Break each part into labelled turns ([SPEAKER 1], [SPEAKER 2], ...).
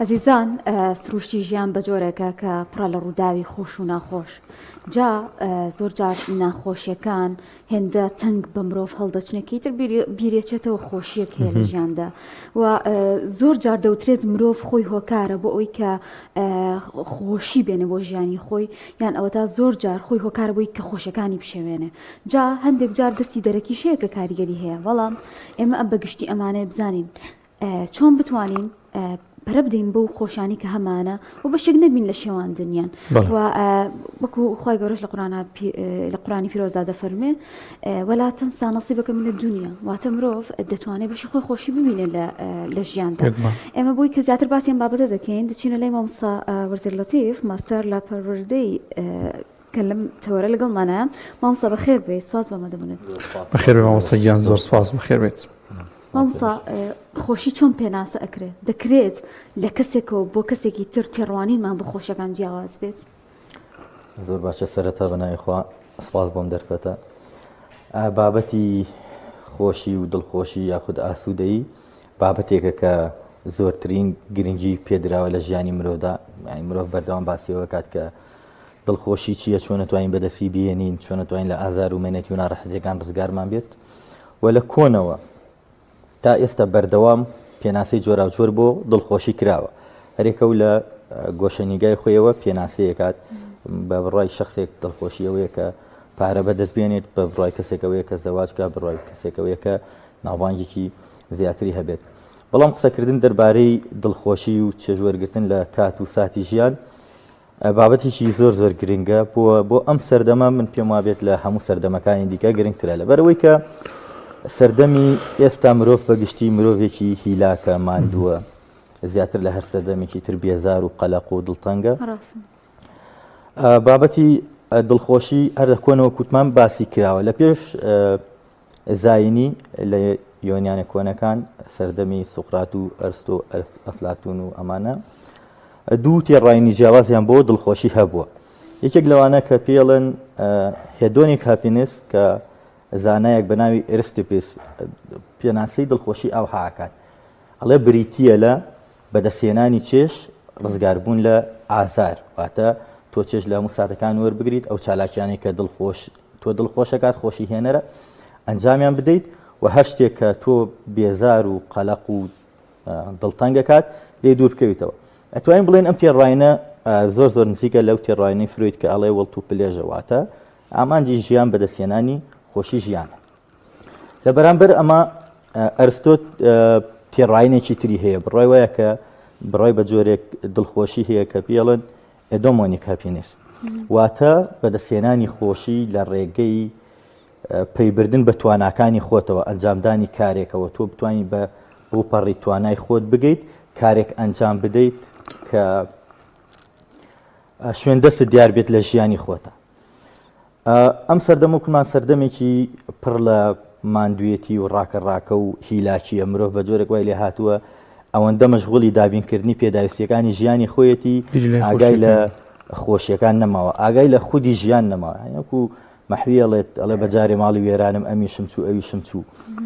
[SPEAKER 1] ئەزیزان سروشتی ژیان بە جۆرێکە کە پڕە لە ڕووداوی خۆش و ناخۆش جا زۆر جار ناخۆشیەکان هێندە تەنگ بە مرۆڤ هەڵدەچنێت کە ئیتر بیرێچێتەوە خۆشیەک هەیە لە ژیاندا و زۆر جار دەوترێت مرۆڤ خۆی هۆکارە بۆ ئەوی کە خۆشی بێنێ بۆ ژیانی خۆی یان ئەوەتا زۆر جار خۆی هۆکارە بۆی کە خۆشیەکانی بشێوێنێ جا هەندێک جار دەستی دەرەکیش هەیە کە کاریگەری هەیە بەڵام ئێمە ئەم بەگشتی ئەمانەیە بزانین چۆن بتوانین پەرە بدەین بەو خۆشانی کە هەمانە و بەشێک نەبین لە شێواندنیان و وەکو خی گەورەش لە قورآە لە قورانی پیرۆزدا دەفەرمێ ولا تنسى نصيبك من الدنيا واتە مرۆڤ دەتوانێت بەشی خۆی خۆشی ببینێت لە ژیاندا ئێمە بۆی کە زیاتر باسییان بابەتە دەکەین دەچینە لای مامۆستا وەرزێر لەتیف ماستەر لە پەروەردەی کە لەم تەوەرە لەگەڵمانە مامۆستا بەخێر بێ سپاس بە مەدەمونت.
[SPEAKER 2] بەخێر بێ مامۆستا گیان زۆر سپاس بەخێر بێت.
[SPEAKER 1] مامۆستا خۆشی چۆن پێناسە ئەکرێ؟ دەکرێت لە کەسێکەوە بۆ کەسێکی تر تێڕوانینمان بۆ خۆشیەکان جیاواز بێت؟
[SPEAKER 3] زۆر باشە سەرەتا بە ناوی خوا سپاس بۆم دەرفەتە بابەتی خۆشی و دڵخۆشی یاخود ئاسوودەیی بابەتێکە کە زۆرترین گرنگی پێدراوە لە ژیانی مرۆڤدا یانی مرۆڤ بەردەوام باسیەوە کات کە دڵخۆشی چییە، چۆن ئەتوانین بەدەستی بهێنین، چۆن ئەتوانین لە ئازار و مەینەتی و ناڕەحەتیەکان ڕزگارمان بێت و لە کۆنەوە تا ئێستا بەردەوام پێناسەی جۆراوجۆر بۆ دڵخۆشی کراوە هەرێکە و لە گۆشەنیگای خۆیەوە پێناسەیەکات بە بڕای شخصێک دڵخۆشی ئەوەیە کە پارە بەدەست بێنێت بە بڕای کەسێکەوەیە کە زەواجکە بڕای کەسێکەوەیە کە ناوبانگێکی زیاتری هەبێت بەڵام قسەکردن دەربارەی دڵخۆشی و چێژوەرگتن لە کات و ساتی ژیان بابەتێکی زۆر زۆر گرنگە بۆ بۆ ئەم سەردەمە من پێم وابێت لە هەموو سەردەمەکانی دیکە گرنگترە لەبەرەوەی کە سەردەمی ئێستا مرۆڤ بەگشتی مرۆڤێکی هیلاکە ماندووە زیاتر لە هەر سەردەمێکی تر بێزار و قەلەق و دڵتەنگە بابەتی دڵخۆشی هەر لە کۆنەوە کوتمان باسی کراوە لە پێش زایینی لە یۆنیانە کۆنەکان سەردەمی سوقرات و ئەرستۆ ئەفلاتون و ئەمانە دوو تێڕاینی جیاوازیان بۆ دڵخۆشی هەبووە یەکێک لەوانە کە پێڵێن hedonic happiness کە زانایەک بە ناوی ئەرستیپس پێناسەی دڵخۆشی ئاوها ئەکات ئەڵێ بریتییە لە بەدەستهێنانی چێژ ڕزگاربوون لە ئازار واتە تۆ چێژ لە هەموو ساتەکان وەربگریت ئەو چالاکیانەی کە دڵخۆش تۆ دڵخۆشەکات خۆشی هێنەرە ئەنجامیان بدەیت و هەر شتێک کە تۆ بێزار و قەلەق و دڵتەنگەکات لێ دوور بکەویتەوە ئەتوانین بڵێن ئەم تێڕاینە زۆر زۆر نزیکە لەو تێڕاینەی فرۆید کە ئەڵێ will to pleasure واتە ئامانجی ژیان بەدەستهێنانی خۆشی ژیانە لە بەرامبەر ئەمە ئەرستۆ تێڕاینێکی تری هەیە بڕای وایە کە بڕای بە جۆرێک دڵخۆشی هەیە کە پێڵن eudaimonic happiness واتە بەدەستهێنانی خۆشی لە ڕێگەی پەیبردن بە تواناکانی خۆتەوە ئەنجامدانی کارێکەوە تۆ بتوانانی بە بەوپەڕی توانای خۆت بگەیت کارێک ئەنجام بدەیت کە شوێن دەست دیار بێت لە ژیانی خۆتە ئەم سەردەمە وەکومان سەردەمێکی پڕ لە ماندوێتی و ڕاکە ڕاکە و هیلاکیە مرۆڤ بە جۆرێک وای لێ هاتووە ئەوەندە مەشغوڵی دابینکردنی پێداویستیەکانی ژیانی خۆیەتی ئاگای لە خۆشیەکان نەماوە ئاگای لە خودی ژیان نەماوە وەکو مەحویڵێت ئەڵێ بە جارێ ماڵی وێرانم ئەمیشم چوو ئەویشم چوو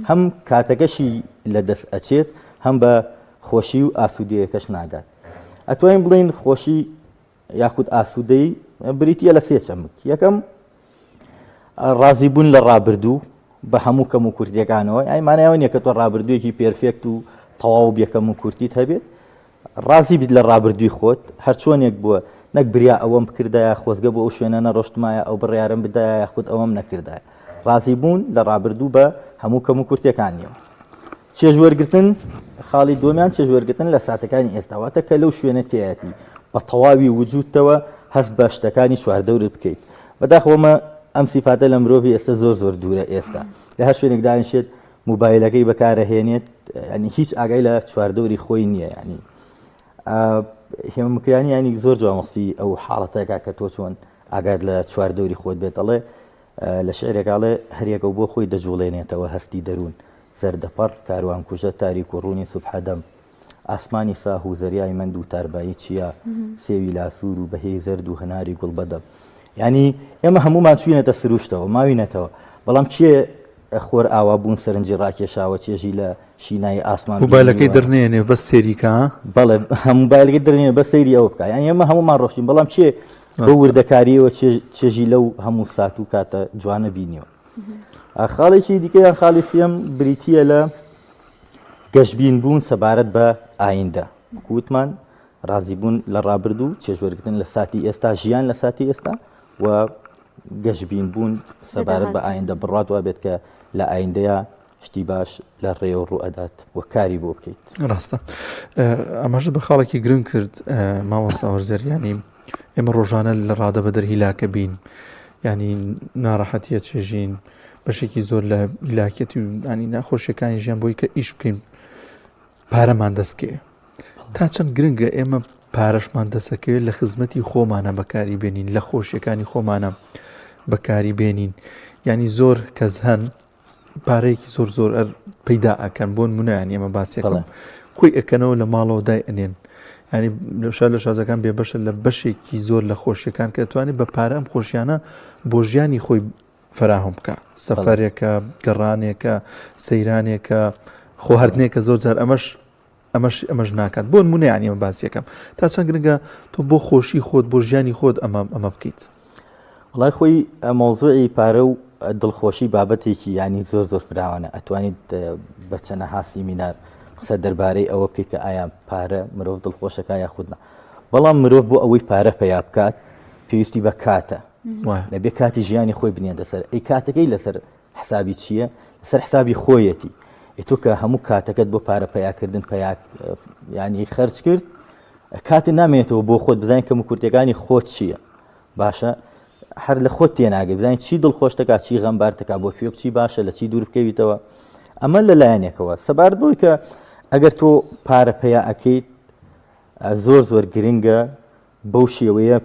[SPEAKER 3] هەم کاتەکەشی لە دەست ئەچێت هەم بە خۆشی و ئاسوودەیەکەش ناگات ئەتوانین بڵین خۆشی یاخود ئاسوودەیی بریتییە لە سێ چەمک، یەکەم، ڕازیبوون لە ڕابردوو بە هەموو کەم و کورتیەکانەوە، یانی مانای ئەوە نییە کە تۆ ڕابردوویەکی perfect و تەواو بێ کەم و کورتیت هەبێت، ڕازی بیت لە ڕابردووی خۆت هەرچۆنێک بووە، نەک بریا ئەوەم بکردایە، خۆزگە بۆ ئەو شوێنە نەڕۆشتمایە، ئەو بڕیارەم بدایە یاخود ئەوەم نەکردایە. ڕازیبوون لە ڕابردوو بە هەموو کەم و کورتیەکانیەوە. چێژوەرگرتن، خاڵی دووەمیان چێژوەرگرتن لە ساتەکانی ئێستا، واتە کە لەو شوێنە تیایەتی بە تەواوی وجودتەوە هەست بە شتەکانی چواردەورت بکەیت. بەداخەوە ئەمە ئەم سیفاتە لە مرۆڤی ئێستا زۆر زۆر دوورە ئێستا لە هەر شوێنێک دانیشێت موبایلەکەی بەکارەهێنێت ینی هیچ ئاگای لە چواردەوری خۆی نییە ینی هێمکرانی ینی زۆر جوان وەسفی ئەو حاڵەتەکە کە تۆ چۆن ئاگات لە چواردەوری خۆت بێت ئەڵێ لە شعرێک ئەڵێ هەریەکە و بۆ خۆی دەجوڵێنێتەوە هەستی دەروون زەردەپەڕ، کاروانکوژە تاریک و ڕوونی سوبحەدەم، ئاسمانی ساه و زەریای مەند و تارمایی چیا، سێوی لاسوور و بەهێی زەرد و هەناری گوڵبەدەم. یانی ئێمە هەموومان چووینەتە سروشتەوە، ماوینەتەوە، بەڵام کێ. خۆر ئاوا بوون سەرنجی ڕاکێشاوە چێژی لە شینایی ئاسمان
[SPEAKER 2] موبایلەکەی دەرنێنێ بەس سێری کە
[SPEAKER 3] بەڵێ موبایلەکەی دەرنێ بەس سەیری ئەوە بکە یانی ئێمە هەمومان ڕۆشتین بەڵام کێ بە وردەکاریەوە چێژی لەو هەموو سات و کاتە جوانە بینیوە خاڵێکی دیکە یان خاڵی سێم بریتە لە گەشبین بوون سەبارەت بە ئایندە وتمان ڕازی بوون لە ڕابردوو چێژوەرگتن لە ساتی ئێستا ژیان لە ساتی ئێستا و گەشبین بوون سەبارەت بە ئایندە بڕات وابێت کە لە ئایندەیە شتی باش لە ڕێوە ڕوو ئەدات و کاری بۆ بکەیت.
[SPEAKER 2] ڕاستە ئاماژە بە خاڵێکی گرنگ کرد مامۆستا وەرزێر ینی ئێمە ڕۆژانە لە ڕادە بەدەر هیلاکە بین ینی ناڕەحەتیە چێژین بەشێکی زۆر لە هیلاکەتی و ینی ناخۆشیەکانی ژیان بۆی کە ئیش بکەین پارەمان دەستکەوێ تا چەند گرنگە ئێمە پارەشمان دەسەکەوێت لە خزمەتی خۆمانە بەکاری بێنین لە خۆشیەکانی خۆمانە بەکاری بێنین ینی زۆر کەس هەن پارەیەکی زۆر زۆر ئەر پەیدا ئەکەن بۆن منیان ئێمە باسێکم کۆی ئەکەنەوە لە ماڵەوە دای ئەنێن ینی لە لە شازەکان بێبەشە لە بەشێکی زۆر لە خۆشیەکان کە توانێت بە پارە ئەم خۆشیانە بۆ ژیانی خۆی فراهم بکە سەفەرێکە گەڕانێکە سەیرانێکە خۆهردنێکە زۆر جار ئەمەش ئەمەش ئەمەش ناکات بۆ نمونە یانی ئەمە باسیەکەم تا چەند گرنگە تۆ بۆ خۆشی خۆت بۆ ژیانی خۆت ئەمە ئەمە بکەیت.
[SPEAKER 3] وڵای خۆی مەوزوعی پارە و دڵخۆشی بابەتێکی ینی زۆر زۆر فراوانە ئەتوانیت بە چەنەها سیمینار قسە دەربارەی ئەوە بکەیت کە ئایا پارە مرۆڤ دڵخۆشەکە یاخود نا بەڵام مرۆڤ بۆ ئەوەی پارە پەیا بکات پێویستی بە کاتە دەبێ کاتی ژیانی خۆی بنێتە سەر ئەی کاتەکەی لەسەر حسابی چییە؟ لەسەر حسابی خۆیەتی. ئێ تۆ کە هەموو کاتەکەت بۆ پارە پەیاکردن پەیا ینی خەرج کرد کاتت نامێنێتەوە بۆ خۆت بزانین کەم و کورتەکانی خۆت چییە باشە هەر لە خۆت تێناگەی بزانین چی دڵخۆش دەکات چی غەمبار دەکات بۆ کوێ بچی باشە لە چی دوور بکەویتەوە ئەمە لە لایەنێکەوە سەبارەت بەوەی کە ئەگەر تۆ پارە پەیا ئەکەیت زۆر زۆر گرنگە بەو شێوەیە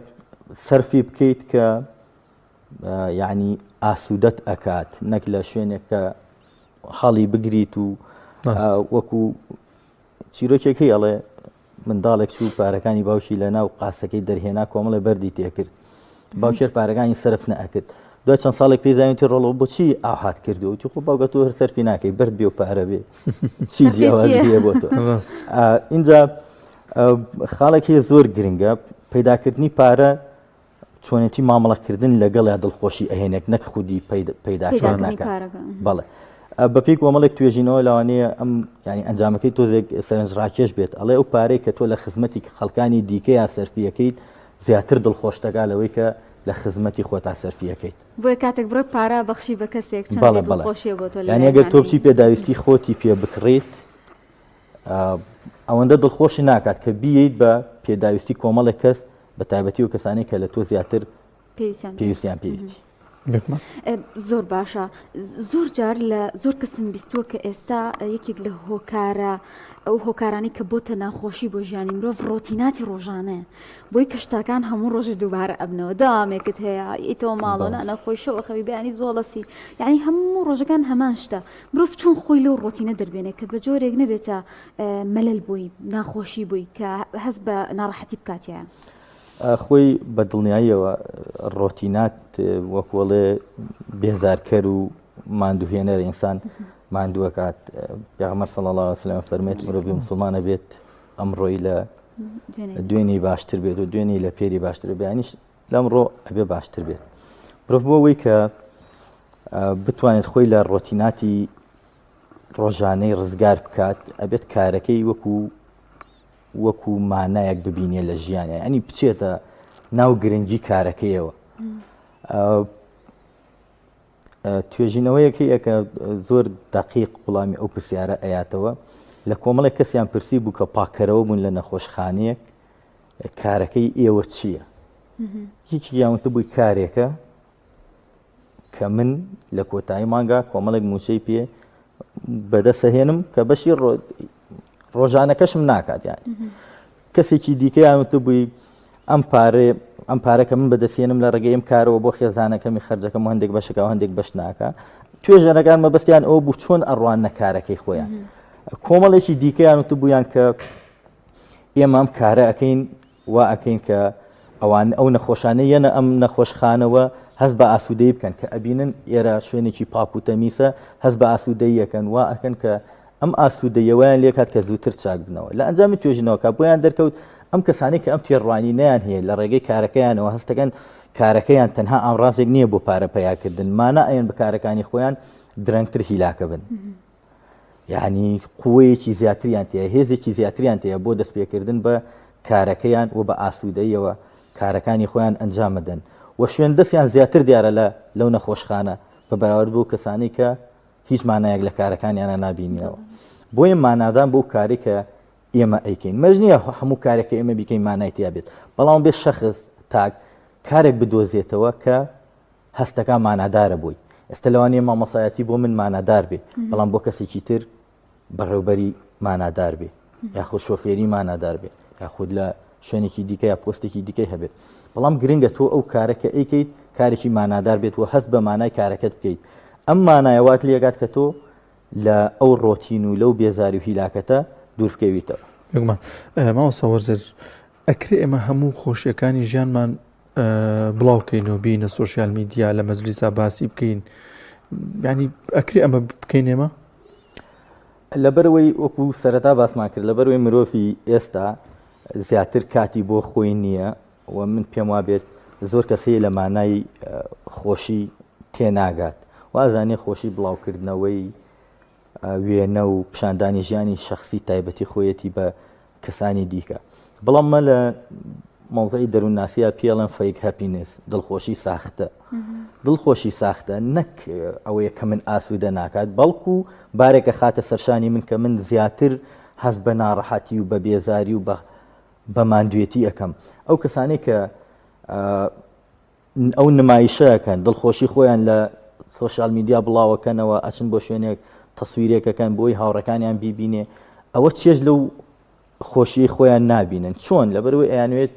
[SPEAKER 3] سەرفی بکەیت کە یەعنی ئاسوودەت ئەکات نەک لە شوێنێک کە هەڵی بگریت و وەکو چیرۆکێک هەیە ئەڵێ منداڵێک چوو پارەکانی باوکی لە ناو قاسەکەی دەرهێنا کۆمەڵێ بەردی تێکرد باوکێر پارەکانی سەرف نەئەکرد دوای چەند ساڵێک پێی زانیتی ڕۆڵەوە بۆچی ئاهات کردو وتی خۆ باوکە تۆ هەر سەرفی ناکەی بەرد بێ و پارە بێ چی جیاوازی هەیە بۆ تۆ ئینجا خاڵێک هەیە زۆر گرنگە پەیداکردنی پارە چۆنێتی مامەڵەکردن لەگەڵیا دڵخۆشی ئەهێنێت نەک خودی پەیداکردنەکە بەڵێ بەپێی کۆمەڵێک توێژینەوە لەوانەیە ئەم ینی ئەنجامەکەی تۆزێک سەرنجڕاکێش بێت ئەڵێ ئەو پارەی کە تۆ لە خزمەتی خەڵکانی دیکە یا سەرفیەکەیت زیاتر دڵخۆش دەکا لەوەی کە لە خزمەتی خۆتا سەرفیەکەیت
[SPEAKER 1] بۆیە کاتێک بڕێ پارە بەخشی بە کەسێک چەند بەڵێ بەڵێ دڵخۆشیە بۆ تۆ
[SPEAKER 3] یانی ئەگەر تۆ بچی پێداویستی خۆتی پێ بکڕیت ئەوەندە دڵخۆشی ناکات کە بیت بە پێداویستی کۆمەڵێک کەس بە تایبەتی و کەسانی کە لە تۆ زیاتر پێویستیان پێیەتی.
[SPEAKER 1] زۆر باشە زۆر جار لە زۆر کەسم بیستووە کە ئێستا یەکێک لە هۆکارە ئەو هۆکارانی کە بۆتە ناخۆشی بۆ ژیانی مرۆڤ ڕۆتیناتی ڕۆژانەیە بۆی کە شتاکان هەموو ڕۆژە دووبارە ئەبنەوە داوامێکت هەیە ئیتەوە ماڵەوە نانە خۆی شەوە خەوی بەیانی زۆڵەسی یعنی هەموو ڕۆژەکان هەمان شتە مرۆڤ چۆن خۆی لەو ڕۆتینە دەربێنێ کە بە جۆرێک نەبێتە مەلەل بووی ناخۆشی بووی کە هەست بە ناڕەحەتی بکات یان.
[SPEAKER 3] خۆی بە دڵنیاییەوە ڕۆتینات وەکوەڵێ بێزارکەر و ماندوهێنەر ئینسان ماندووەکات پێغەمبەر صلی الله علیه وسلم فەرمێت مرۆڤی مسلمانە بێت ئەمڕۆی لە دوێنی باشتر بێت و دوێنی لە پێری باشتر بەیانیش لەمڕۆ ئەبێ باشتر بێت مرۆڤ بۆ ئەوەی کە بتوانێت خۆی لە ڕۆتیناتی ڕۆژانەی ڕزگار بکات ئەبێت کارەکەی وەکو وەکو مانایەک ببینێ لە ژیانە ینی بچێتە ناو گرنگی کارەکەیەوە توێژینەوەیەک هەیە کە زۆر دقیق وڵامی ئەو پرسیارە ئەیاتەوە لە کۆمەڵێک کەسیان پرسی بوو کە پاکەرەوە بوون لە نەخۆشخانەیەک کارەکەی ئێوە چییە؟ یەکێکیان وتبووی کارێکە کە من لە کۆتایی مانگا کۆمەڵێک موچەی پێ بەدەسەهێنم کە بەشی ڕۆژانەکەشم ناکات یان کەسێکی دیکەیان وتبووی ئەم پارێ ئەم پارەکە من بەدەستێنم لە ڕێگەی ئەم کارەوە بۆ خێزانەکەمی خەرجەکەم و هەندێک بەشەکە و هەندێک بەش ناکە توێژەرەکان مەبەستیان ئەوە بوو چۆن ئەڕوان نەکارەکەی خۆیان کۆمەڵێکی دیکەیان وتبوویان کە ئێمە ئەم کارە ئەکەین وا ئەکەین کە ئەوان ئەو نەخۆشانە یەنە ئەم نەخۆشخانەوە هەست بە ئاسوودەیی بکەن کە ئەبینن ئێرە شوێنێکی پاک و تەمیسە هەست بە ئاسوودەییەکەن وا ئەکەن کە ئەم ئاسوودەیە وایان لێکات کە زووتر چاک بنەوە لە ئەنجامی توێژینەوەکە بۆیان دەرکەوت ئەم کەسانی کە ئەم تێڕوانینەیان هەیە لە ڕێگەی کارەکەیانەوە هەستەکەن کارەکەیان تەنها ئامڕازێک نییە بۆ پارە پەیاکردن مانا ئەیەن بە کارەکانی خۆیان درەنگتر هیلاکە بن یعنی قوەیەکی زیاتریان تەیە هێزێکی زیاتریان تەیە بۆ دەستپێکردن بە کارەکەیان و بە ئاسوودەیەوە کارەکانی خۆیان ئەنجامەدەن و شوێن دەستیان زیاتر دیارە لە لەو نەخۆشخانە بە بەراورد بۆ کەسانی کە هیچ مانایەک لە کارەکانیانە نابینیەوە بۆیە مانادان بۆ کاری کە ئێمە ئەیکەین مەرج نییە هەموو کارێک کە ئێمە بیکەین مانای تیا بێت بەڵام بێ شەخص تاک کارێک بدۆزێتەوە کە هەستەکە مانادارە بۆی ئێستا لەوانەیە مامۆسایەتی بۆ من مانادار بێ بەڵام بۆ کەسێکی تر بەڕێوبەری مانادار بێ یاخود شۆفێری مانادار بێ یاخود لە شوێنێکی دیکە یا پۆستێکی دیکەی هەبێت بەڵام گرنگە تۆ ئەو کارە کە ئەیکەیت کارێکی مانادار بێت و هەست بە مانای کارەکەت بکەیت ئەم مانایە وات لێگات کە تۆ لە ئەو ڕۆتین و لەو بێزاری و هیلاکەتە دوور بکەویتەوە.
[SPEAKER 2] بێگومان مامۆستا وەرزر ئەکرێ ئێمە هەموو خۆشیەکانی ژیانمان بڵاو کەین و بینە سۆشیال میدیا لە مەجلیسا باسی بکەین ینی ئەکرێ ئەمە بکەین ئێمە؟
[SPEAKER 3] لەبەرەوەی وەکو سەرەتا باسمان کرد لەبەرەوەی مرۆڤی ئێستا زیاتر کاتی بۆ خۆی نییە و من پێم وابێت زۆر کەس هەیە لە مانای خۆشی تێناگات وازانێ خۆشی بڵاوکردنەوەی وێنە و پیشاندانی ژیانی شخصی تایبەتی خۆیەتی بە کەسانی دیکە بەڵام مە لە مەوزعی دەروونناسیە پێڵێن fake happiness دڵخۆشی ساختە دڵخۆشی ساختە نەک ئەوەیە کە من ئاسوودە ناکات بەڵکو بارێکە خاتە سەرشانی من کە من زیاتر هەست بە ناڕەحەتی و بە بێزاری و بە بە ماندوێتی ئەکەم ئەو کەسانەی کە ئەو نمایشەکەن دڵخۆشی خۆیان لە سۆشیال میدیا بڵاوەکەنەوە ئەچن بۆ شوێنێک تەسویرێکەکەن بۆی هاوڕەکانیان بیبینێ ئەوە چێژ لەو خۆشی خۆیان نابینن چۆن لەبەرەوەی ئەیانوێت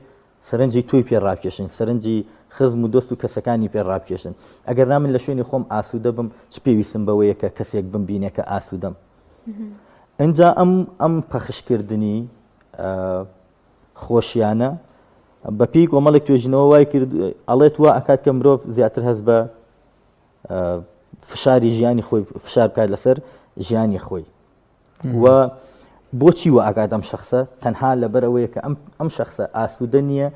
[SPEAKER 3] سەرنجی توی پێ ڕاکێشن سەرنجی خزم و دۆست و کەسەکانی پێ ڕابکێشن ئەگەر نا من لە شوێنی خۆم ئاسوودە بم چ پێویستم بەوەیە کە کەسێک بمبینێ کە ئاسوودەم ئینجا ئەم ئەم پەخشکردنی خۆشیانە بە پێی کۆمەڵێک توێژینەوە وای کرد ئەڵێت وا ئەکات کە مرۆڤ زیاتر هەست بە فشاری ژیانی خۆی فشار بکات لەسەر ژیانی خۆی و بۆچی وا ئەکات ئەم شخصە تەنها لەبەر ئەوەیە کە ئەم ئەم شخصە ئاسوودە نییە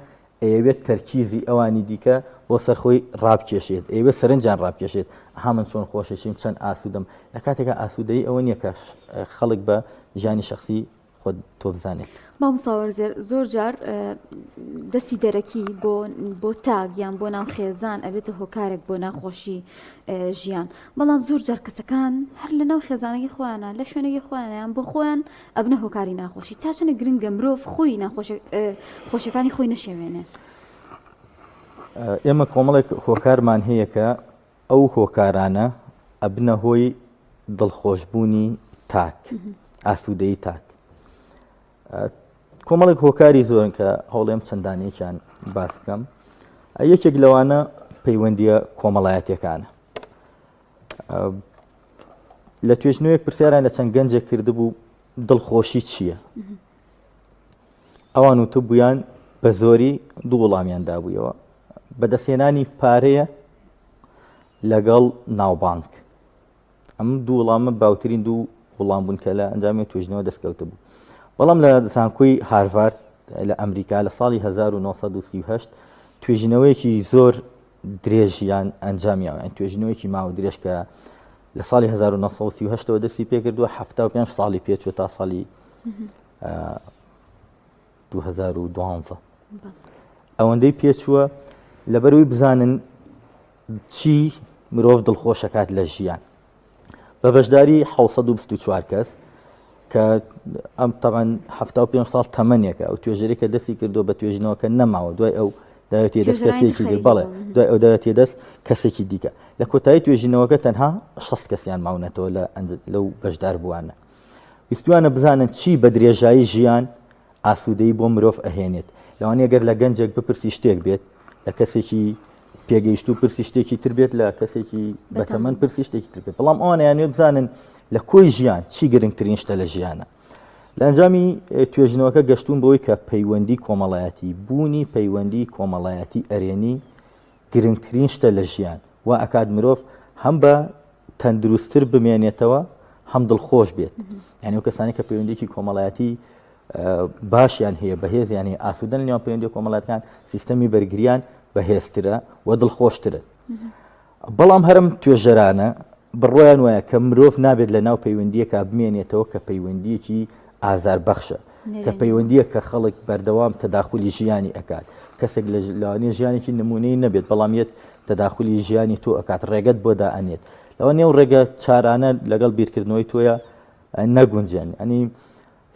[SPEAKER 3] ئەیەوێت تەرکیزی ئەوانی دیکە بۆ سەر خۆی ڕابکێشێت ئەیەوێت سەرنجیان ڕابکێشێت ئەها من چۆن خۆشەشیم چەند ئاسوودەم لە کاتێکا ئاسوودەیی ئەوە نییە کە خەڵک بە ژیانی شخصی خۆت تۆ بزانێت.
[SPEAKER 1] مامۆستا وەرزێر زۆر جار دەستی دەرەکی بۆ بۆ تاک یان بۆ ناو خێزان ئەبێتە هۆکارێک بۆ ناخۆشی ژیان بەڵام زۆر جار کەسەکان هەر لە ناو خێزانەکەی خۆیانە لە شوێنێکی خۆیانیان بۆ خۆیان ئەبنە هۆکاری ناخۆشی تا چەنە گرنگە مرۆڤ خۆی ناخۆش خۆشەکانی خۆی نەشێوێنێ
[SPEAKER 3] ئێمە کۆمەڵێک هۆکارمان هەیە کە ئەو هۆکارانە ئەبنە هۆی دڵخۆشبوونی تاک ئاسوودەی تاک کۆمەڵێک هۆکاری زۆرن کە هەوڵێم چەندانێکیان باس بکەم یەکێک لەوانە پەیوەندیە کۆمەڵایەتەکانە لە توێژنەوەیەک پرسیاران لە چەند گەنجێک کردبوو دڵخۆشی چییە؟ ئەوان وتبوویان بە زۆری دوو وڵامیان دابوویەوە بەدەستهێنانی پارەیە لەگەڵ ناوبانگ ئەم دوو وڵامە باوترین دوو وڵام بوون کە لە ئەنجامی توێژینەوە دەستکەوتە بوو بەڵام لە زانکۆی هارڤارد لە ئەمریکا لە ساڵی 1938 توێژینەوەیەکی زۆر درێژیان ئەنجامیاوە یان توێژینەوەیەکی ماوە درێژ کە لە ساڵی 1938ەوە دەستی پێکردووە 75 ساڵی پێچوە تا ساڵی 2012 ئەوەندەی پێچووە لەبەروی بزانن چی مرۆڤ دڵخۆشەکات لە ژیان بە بەشداری 1924 کەس کە ئەم تەبعەن 75 ساڵ تەمەنێکە ئەو توێژەری کە دەستی کردو بە توێژینەوەکە نەماوە دوای ئەو داوێتی دەست کەسێکی دی بەڵێ دوای ئەو داوێتی دەست کەسێکی دیکە لە کۆتایی توێژینەوەکە تەنها 60 کەسیان ماونەتەوە لە لەو بەشدار بووانە ویستویانە بزانن چی بە درێژایی ژیان ئاسوودەیی بۆ مرۆڤ ئەهێنێت. لەوانەیە گەر لە گەنجێک بپرسی شتێک بێت، لە کەسێکی پێگەیشتوو پرسی شتێکی تر بێت، لە کەسێکی بەتەمەن پرسی شتێکی تر بێت. بەڵام ئەوان ئەیانەوێت بزانن لە کۆی ژیان چی گرنگترین شتە لە ژیانە. لە ئەنجامی توێژینەوەکە گەشتوون بەوەی کە پەیوەندی کۆمەڵایەتی، بوونی پەیوەندی کۆمەڵایەتی ئەرێنی. گرنگترین شتە لە ژیان وا ئەکات مرۆڤ هەم بە تەندروستتر بمێنێتەوە هەم دڵخۆش بێت یعنی ئەو کەسانی کە پەیوەندێکی کۆمەڵایەتی باشیان هەیە بەهێزیان هەیە ئاسوودەن لەنێوان پەیوەندی کۆمەڵاتەکان سیستەمی بەرگریان بەهێزترە و دڵخۆشترن بەڵام هەرم توێژەرانە بڕوایان وایە کە مرۆڤ نابێت لە ناو پەیوەندیەکە بمێنێتەوە کە پەیوەندیەکی ئازاربەخشە کە پەیوەندیە کە خەڵک بەردەوام تەداخلی ژیانی ئەکات کەسێک لە لەوانەیە ژیانێکی نمونەی نەبێت بەڵام یەت تەداخلی ژیانی تۆ ئەکات ڕێگەت بۆ دائەنێت لەوە نێو ڕێگە چارانە لەگەڵ بیرکردنەوەی تۆیە نەگونجێن ئەنی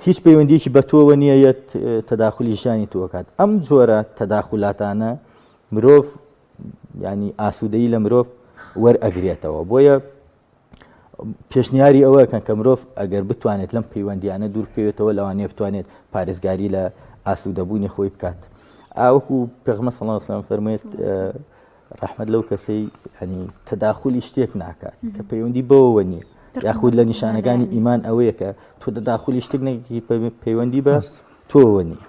[SPEAKER 3] هیچ پەیوەندیکی بە تۆوە نییە یەت تەداخلی ژیانی تۆ ئەکات ئەم جۆرە تەداخلاتانە مرۆڤ ینی ئاسوودەی لە مرۆڤ وەرئەگرێتەوە بۆیە پێشنیاری ئەوە کەن کە مرۆڤ ئەگەر بتوانێت لەم پەیوەندیانە دوور بکەوێتەوە لەوانەیە بتوانێت پارێزگاری لە ئاسوودەبوونی خۆی بکات ئاوەکو پێغمە سەڵام فەرموێت ڕەحمەت لەو کەسەی ینی تەداخلی شتێک ناکات کە پەیوەندی بەوەوە نییە یاخود لە نیشانەکانی ئیمان ئەوەیە کە تۆ تەداخلی شتێک نەکی پەیوەندی بە تۆوە نییە.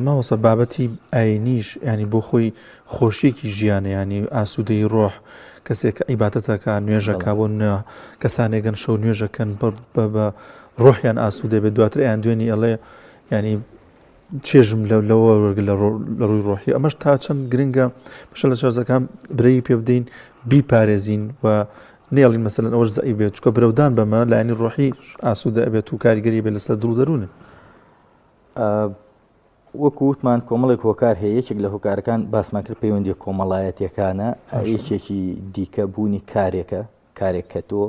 [SPEAKER 2] مامۆستا بابەتی ئاینیش ینی بۆ خۆی خۆشیێکی ژیانە ینی ئاسوودەی ڕۆح کەسێک کە عیبادەتەکە نوێژەکە بۆ نە کەسانێکن شەو نوێژەکەن بە ڕۆحیان ئاسوودە بێت دواتر ئەیان دوێنی ئەڵێ ینی چێژم لە لەوە وەرگ لە ڕووی ڕۆحی ئەمەش تا چەند گرنگە بەشە لە شارزەکان برەی پێ بدەین بیپارێزین و نێڵین مەسەلەن ئەوەش زەعیف بێت چونکە برەودان بەمە لایەنی ڕۆحی ئاسوودە ئەبێت و کاریگەری بێت لەسەر دڵ و دەروونت.
[SPEAKER 3] وەکو وتمان کۆمەڵێک هۆکار هەیە یەکێک لە هۆکارەکان باسمان کرد پەیوەندیە کۆمەڵایەتیەکانە یەکێکی دیکە بوونی کارێکە کارێک کە تۆ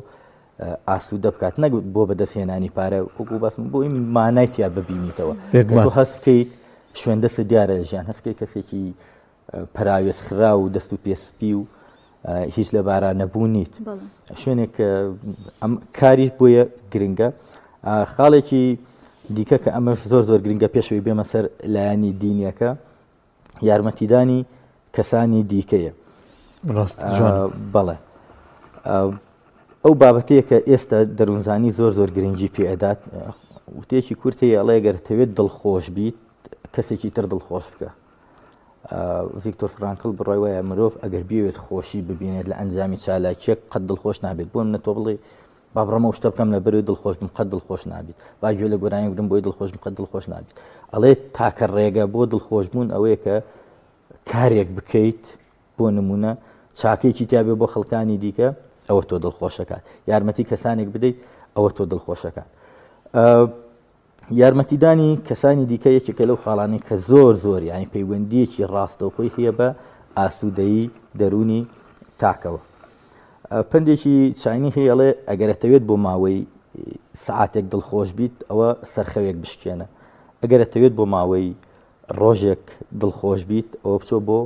[SPEAKER 3] ئاسوودە بکات نەک بۆ بەدەستهێنانی پارە وەکو باسم بۆی مانای تیا ببینیتەوە تۆ هەست بکەیت شوێن دەست دیارە لە ژیان هەست بکەیت کەسێکی پەراوێز خراو و دەست و پێسپی و هیچ لە بارا نەبوو نیت شوێنێک ئەم کاریش بۆیە گرنگە خاڵێکی دیکە کە ئەمەش زۆر زۆر گرنگە پێشەوەی بێمە سەر لایەنی دینیەکە یارمەتیدانی کەسانی دیکەیە
[SPEAKER 2] ڕاست
[SPEAKER 3] بەڵێ ئەو بابەتەیە کە ئێستا دەروونزانی زۆر زۆر گرنگی پێدات وتێکی کورتەیە ئەڵێ گەر تەوێت دڵخۆش بیت کەسێکی تر دڵخۆش بکە ڤیکتۆر فرانکل بڕای وایە مرۆڤ ئەگەر بیەوێت خۆشی ببینێت لە ئەنجامی چالاکیەک قەت دڵخۆش نابێت بۆ منە تۆ بڵێ با بڕۆمە شتە بکەم لە بەروی دڵخۆش بم قەت دڵخۆش نابیت با گوێ لە گۆرانی بگرم بۆی دڵخۆش بم قەت دڵخۆش نابیت ئەڵێ تاکە ڕێگە بۆ دڵخۆش بوون ئەوەیە کە کارێک بکەیت بۆ نمونە چاکێکی تیاابێ بۆ خەڵکانی دیکە ئەوە تۆ دڵخۆشەکات یارمەتی کەسانێک بدەیت ئەوە تۆ دڵخۆشەکات یارمەتیدانی کەسانی دیکە یەکێکە لەو خاڵانەی کە زۆر زۆر یانی پەیوەندیەکی ڕاستەوخۆی هەیە بە ئاسوودەیی دەروونی تاکەوە. پندێکی چاینی هەیە ئەڵێ ئەگەر ئەتەوێت بۆ ماوەی سەعاتێک دڵخۆش بیت ئەوە سەرخەوێک بشکێنە ئەگەر ئەتەوێت بۆ ماوەی ڕۆژێک دڵخۆش بیت ئەوە بچۆ بۆ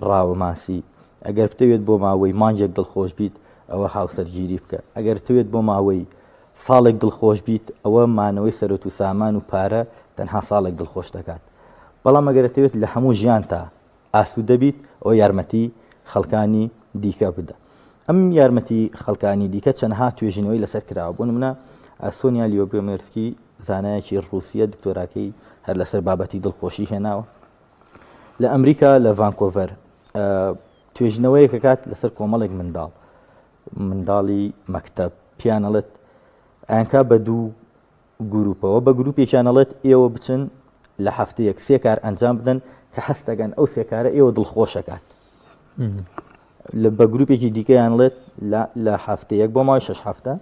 [SPEAKER 3] ڕاوەماسی ئەگەر بتەوێت بۆ ماوەی مانگێک دڵخۆش بیت ئەوە هاوسەرگیری بکە ئەگەر تەوێت بۆ ماوەی ساڵێک دڵخۆش بیت ئەوە مانەوەی سەرۆت و سامان و پارە تەنها ساڵێک دڵخۆش دەکات بەڵام ئەگەر ئەتەوێت لە هەموو ژیانتا ئاسوودە بیت ئەوە یارمەتی خەڵکانی دیکە بدە ئەم یارمەتی خەڵکانی دیکە چەندها توێژینەوەی لەسەر کراوە بۆ نمونە سۆنیا لیۆبێمێرسکی زانایەکی ڕووسیە دکتۆراکەی هەر لەسەر بابەتی دڵخۆشی هێناوە لە ئەمریکا لە ڤانکۆڤەر توێژینەوەیەکەکات لەسەر کۆمەڵێک منداڵ منداڵی مەکتەب پیان ئەڵێت ئەیانکا بە دوو گروپەوە بە گروپێکیان ئەڵێت ئێوە بچن لە هەفتەیەک سێ کار ئەنجام بدەن کە هەستەکەن ئەو سێ کارە ئێوە دڵخۆشەکات لە بە گروپێکی دیکەیان ڵێت لە هەفتەیەک بۆ ماوەی شش هەفتە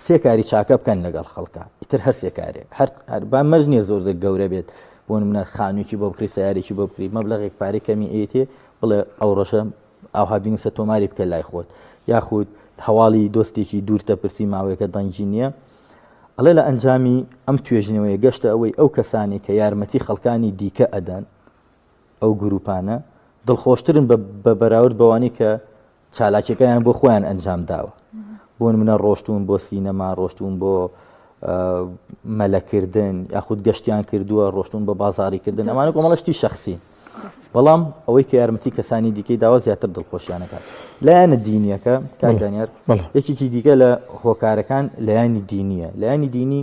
[SPEAKER 3] سێ کاری چاکە بکەن لەگەڵ خەڵکا ئیتر هەر سێ کارێک هەر هەر با مەرج نییە زۆر زۆر گەورە بێت بۆ نمونە خانوویەکی بۆ بکری سیارێکی بۆ بکری مەبلەغێک پارەی کەمی ئەیتێ بڵێ ئەو ڕۆژە ئاوها بینوسە تۆماری بکە لای خۆت یاخود هەواڵی دۆستێکی دوورتە پرسی ماوەیەکە دەنگی نییە ئەڵێ لە ئەنجامی ئەم توێژینەوەیە گەشتە ئەوەی ئەو کەسانی کە یارمەتی خەڵکانی دیکە ئەدەن ئەو گروپانە دڵخۆشترن بە بەراورد بەوانی کە چالاکیەکەیان بۆ خۆیان ئەنجام داوە بۆ نمونە ڕۆشتون بۆ سینەما ڕۆشتون بۆ مەلەکردن یاخود گەشتیان کردووە ڕۆشتون بۆ بازاریکردن ئەمانە کۆمەڵە شتی شخصی بەڵام ئەوەی کە یارمەتی کەسانی دیکەی داوە زیاتر دڵخۆشیانەکات لایەنە دینیەکە کاک دانیار یەکێکی دیکە لە هۆکارەکان لایەنی دینیە لایەنی دینی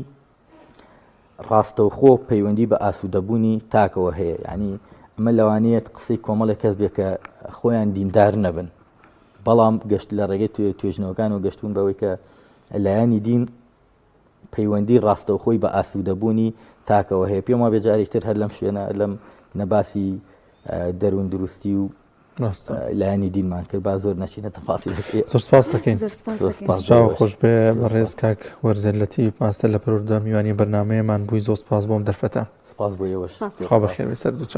[SPEAKER 3] ڕاستەوخۆ پەیوەندی بە ئاسوودەبوونی تاکەوە هەیە یعنی. ئەمە لەوانەیە قسەی کۆمەڵێک کەس بێ کە خۆیان دیندار نەبن بەڵام گەشت لە ڕێگەی توێژنەوەکان و گەشتون بەوەی کە لایەنی دین پەیوەندی ڕاستەوخۆی بە ئاسوودەبوونی تاکەوە هەیە. پێم وابێ جارێکی تر هەر لەم شوێنە لەم نە باسی دەروون دروستی و لایەنی دینمان کرد با زۆر نەچینە تەفاسیلەکەی.
[SPEAKER 2] زۆر سپاس دەکەین. چاو خۆش بێ بەڕێز کاک وەرزێر لەتیف ماستەر لە پەروەردە میوانی بەرنامەیەمان بووی زۆر سپاس بۆم دەرفەتە.
[SPEAKER 3] سپاس بۆ ئێوەش.
[SPEAKER 2] خوا بەخێر بێ سەر دوو چاو.